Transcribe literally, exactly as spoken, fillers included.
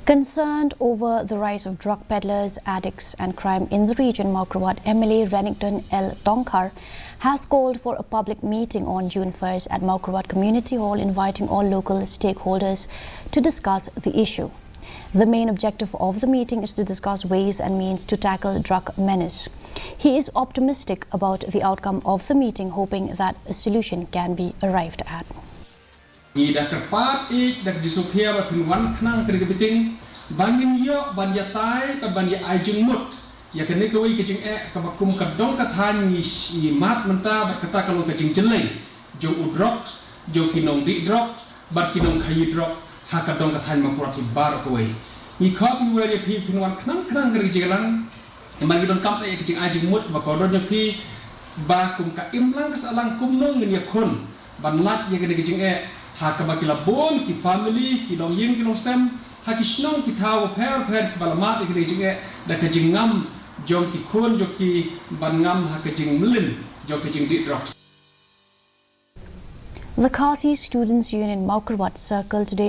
Concerned over the rise of drug peddlers, addicts, and crime in the region, Mawkyrwat M L A Renikton L Tongkhar has called for a public meeting on June first at Mawkyrwat Community Hall, inviting all local stakeholders to discuss the issue. The main objective of the meeting is to discuss ways and means to tackle drug menace. He is optimistic about the outcome of the meeting, hoping that a solution can be arrived at. Ngi da kyrpad ïa ka jingsngewkhia ba phin wan khnang ka ri ka biting ba ngin ïoh ban ïatai bad ban ïa ai jingmut ïa kane kawei ka jingeh kaba kum ka dong ka thaiñ ngi, ngi mad mynta bad kata ka long ka jingjyllei jong u drok, jong ki nongdih drok bad ki nongkhaïi drok ha ka dong ka thaiñ Mawkyrwat hi baroh kawei. Ngi khot ngi wer ïa phi phin wan khnang khnang ka ri ka jingïalang. Namar ngi donkam eh ïa ka jingai jingmut ba kordor jong phi ba kum ka imlang ka sahlang kumno ngin ïakhun ban lait ïa kane ka jingeh ha kaba ki la bun ki family, ki longïing ki longsem ha ki shnong ki thaw bapher bapher kiba la mad ïa kane ka jingeh da ka jingngam jong ki khun jong ki ban ngam ha ka jingmlien jong ka jingdih drok. The Khasi Students Union Mawkyrwat circled today